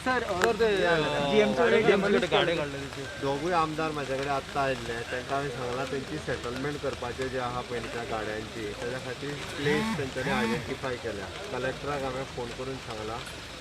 Sir GMC दोगूय आमदार म्हाजे कडेन आत्तां आयिल्ले, तांकां हांवें सांगलां तेंची सेटलमेंट करपाचें जें आहा पळय त्या गाड्यांची, ताज्या खातीर प्लेस तेंच्यांनी आयडेंटिफाय केल्या. कलेक्टराक हांवें फोन करून सांगलां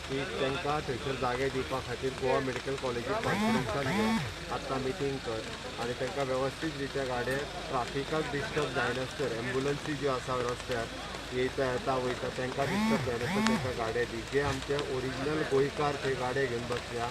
की तांकां थंयसर जागे दिवपा खातीर गोवा मेडिकल कॉलेजीक कॉन्फरन्सान घे, आत्तां मिटींग कर आनी तांकां वेवस्थीत रित्या गाडये ट्राफिकाक डिस्टर्ब जायनासतर, एम्बुलन्सी ज्यो आसा रस्त्यार येयता येता वयता तांकां डिस्टर्ब जायनासतर तांकां गाडये दी. जे आमचे ओरिजिनल गोंयकार थंय गाडये घेवन बसल्या,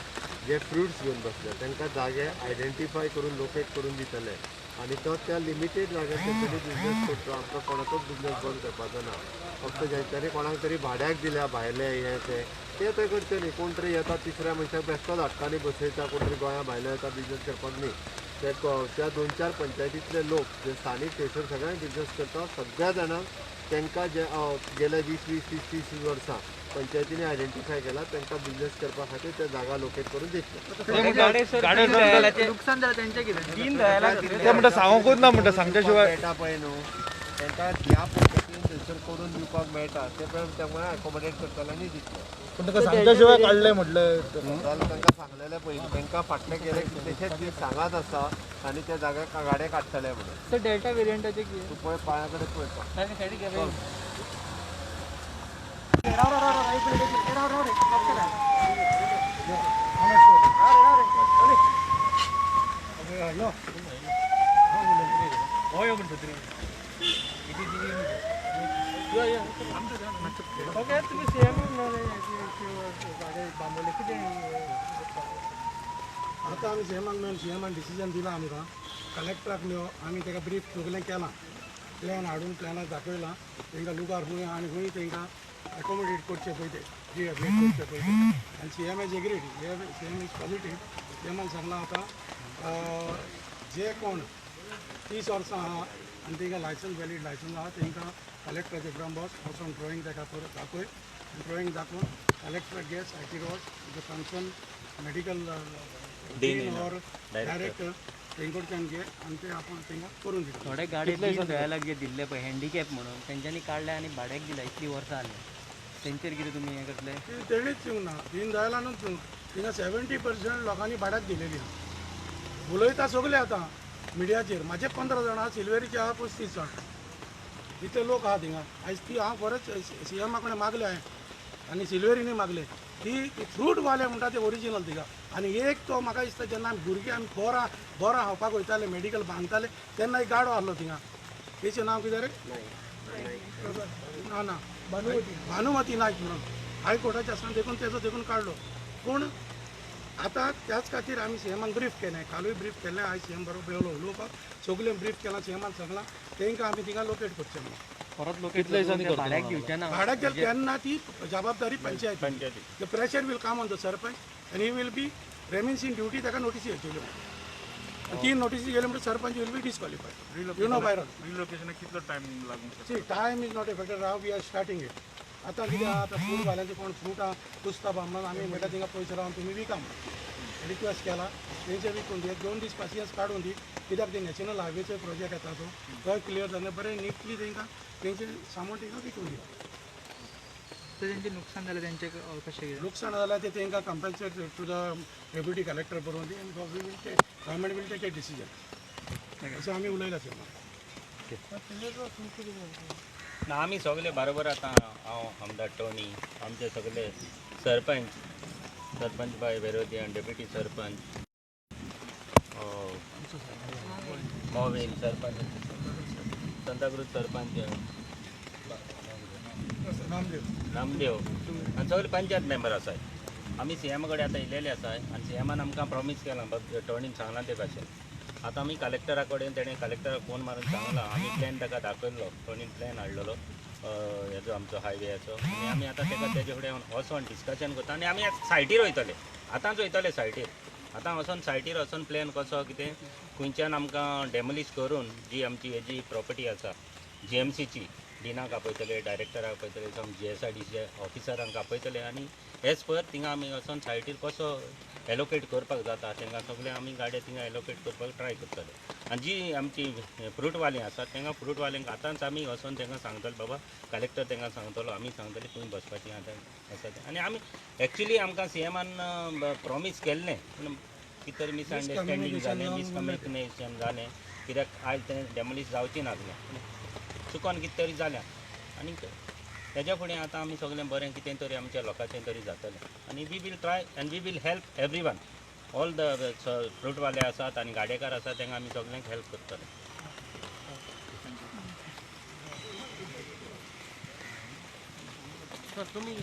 जे फ्रुट्स घेवन बसल्या, तांकां जागे आयडेंटिफाय करून लोकेट करून दितले आनी तो त्या लिमिटेड जाग्यार तेंच्यांनी बिजनेस करचो. आमकां कोणाचोच बिजनेस बंद करपाचो ना. फक्त जेंच्यांनी कोणाक तरी भाड्याक दिल्या भायले हें तें ते थंय करचें न्ही. कोण तरी येता तिसऱ्या मनशाक बेश्टोच हाडटा आनी बसयता, कोण तरी गोंया भायले येता बिजनेस करपाक न्ही. ते त्या 2-4 पंचायतींतले लोक जे स्थानीक थंयसर सगळ्यांक बिजनेस करता, सगळ्या जाणांक तांकां जे गेले 20, 20, 30, 30 वर्सां पंचायतींनी आयडेंटिफाय केला तांकां बिजनेस करपा खातीर त्या जागा लोकेट करून दितले. नुकसान जालें तेंचें कितें? ते म्हणटा सांगूंकूच ना, म्हणटा सांगच्या शिवाय मेळटा पळय न्हू तांकां ह्या पद्दतीन थंयसर करून दिवपाक मेळटा ते प्रमाणे त्यामुळे एकोमोडेट करतले आनी दितले. पूण ताका सांगच्या शिवाय काडलें म्हटलें जाल्यार तांकां सांगलेलें पयलीं, तांकां फाटले गेले कितलेशेच दीस सांगात आसा आनी त्या जाग्यार गाडे काडटले म्हणून. सर डेल्टा वेरियंटाचें कितें? तूं पळय पांया कडेन पळय. तुमी सीएम बांबोले कितें? आतां आमी सीएमाक मेळून सीएमान डिसिजन दिलां आमकां. कलेक्टराक मेळो आमी ताका ब्रीफ सगळें केलां, प्लॅन हाडून प्लॅनाक दाखयलां तांकां लुगार खंय आनी खंय तांकां एकोमोडेट करचें पळय तें रिहेबिलिटेट करचें पळय तें. आनी CM is agreed, CM is positive. सीएमान सांगलां आतां जे कोण 30 वर्सां आहा आनी तांकां लायसन्स वॅलीड लायसन्स आहा तांकां कलेक्टराचे ब्रह्मबॉस वचोन ड्रॉईंग ताका दाखय, ड्रॉईंग दाखोवन कलेक्टर गे सायटीर वच the concern medical dean or director तेंकडच्यान घे आनी ते आपूण तांकां करून दिता. थोडे गाडी दीन जे दिल्ले पळय हँडिकॅप म्हणून तेंच्यांनी काडले आनी भाड्याक दिला, इतलीं वर्सां जालीं, तेंचेर कितें तुमी हें करतले? तेणीच दिवंक ना, दीन दयालानूच दिवंक. थिंगा 70% लोकांनी भाड्याक दिलेली आहा. उलयता सगळे आतां मिडियाचेर. म्हाजे 15 जाण आहा, सिल्वेरीचे आहा 35 जाण, इतले लोक आहा थिंगा. आयज ती हांव परत सीएमा कडेन मागले हांवें आनी सिल्वेरीनूय मागले ती फ्रूटवाले म्हणटा ते ओरिजिनल थिंगा. आनी एक तो म्हाका दिसता जेन्ना आमी भुरगीं आमी बोरां बोरां खावपाक वयताले, मेडिकल बांदताले, तेन्ना एक गाडो आहलो थिंगा, तेचें नांव कितें रे? ना ना भानुमती नायक म्हणून, हायकोर्टाचें आसतना देखून तेजो देखून काडलो. पूण आतां त्याच खातीर आमी सीएमान ब्रीफ केलें, कालूय ब्रीफ केलें, आयज सीएम बरोबर येयलो उलोवपाक, सगळें ब्रीफ केलां, सीएमान सांगलां तांकां आमी थिंगा लोकेट करचें म्हणून. परत लोकेट भाड्याक दिवचें ना, भाड्याक दिलें तेन्ना ती जबाबदारी पंचायती. The pressure will come on the sarpanch आनी he will be remains in duty. ताका नोटीसी येतल्यो, 3 नोटीसी गेल्यो म्हणटकीर sarpanch will be disqualified. You know by रिलोकेशनाक कितलो टायम लागूंक शकता? See, time is not a factor. How we are starting it. आतां कितें आहा, आतां फ्रूट वाल्यांचे कोण फ्रूट आहा कुस्ता म्हणून आमी म्हणटा थिंगा पयशे रावन तुमी विका म्हणून रिक्वेस्ट केला, तेंचे विकून दी, 2 दीस पासियेंस काडून दी, कित्याक ते नॅशनल हायवेचो प्रोजेक्ट येता तो थंय क्लियर जालें बरें निटली तांकां तेंचें सामान तांकां विकून दिता. तेंचें नुकसान जालें तेंचें कशें कितें? लुकसाण जाल्यार तें तांकां compensate to the deputy collector बरोवन दी आनी we will take, government will take a decision अशें आमी उलयलां सीएमान. ना आमी सगळे बरोबर आतां हांव आमदार टोनी, आमचे सगळे सरपंच, सरपंच बाय वेरोदी आनी डेप्युटी सरपंच मोविन सरपंच, सांताक्रूज सरपंच नामदेव आनी सगळे पंचायत मेंबर आसाय. आमी सीएमा कडेन आतां येयलेले आसाय आनी सीएमान आमकां प्रॉमीस केलां, टोनीन सांगलां ते भाशेन. आतां आमी कलेक्टरा कडेन तेणें कलेक्टराक फोन मारून सांगलां, आमी प्लॅन ताका दाखयल्लो, टोनीन प्लॅन हाडलेलो हेजो आमचो हायवेयाचो, आनी आमी आतां ताका तेजे फुडें वचोन डिस्कशन करता आनी आमी सायटीर वयतले, आतांच वयतले सायटीर. आतां वचोन सायटीर वचोन प्लॅन कसो कितें खंयच्यान आमकां डेमोलिश करून जी आमची हेजी प्रॉपर्टी आसा जीएमसीची, डिनाक आपयतले, डायरेक्टराक आपयतले, सम जीएसआयडीसी ऑफिसरांक आपयतले आनी एज पर थिंगा आमी वचोन सायटीर कसो एलोकेट करपाक जाता तांकां सगळें आमी गाडये थिंगा एलोकेट करपाक ट्राय करतले. आनी जी आमची फ्रूटवाले आसात तांकां फ्रूटवाल्यांक आतांच आमी वचोन तांकां सांगतले बाबा कलेक्टर तांकां सांगतलो आमी सांगतले तुमी बसपाची आतां आसा तें. आनी आमी एक्चुली आमकां सीएमान प्रॉमीस केल्लें पूण कितें तरी मिसअंडरस्टँडींग जालें, मिसकम्युनिकेशन जालें, कित्याक आयज तें डेमोलिश जावचें नासलें, चुकोन कितें तरी जालें. आनी तेज्या फुडें आतां आमी सगळें बरें कितें तरी आमच्या लोकांचें तरी जातलें. आनी we will try and we will help every one, all the फ्रूटवाले आसात आनी गाडेकार आसात तांकां आमी सगळ्यांक हेल्प करतले. सर तुमी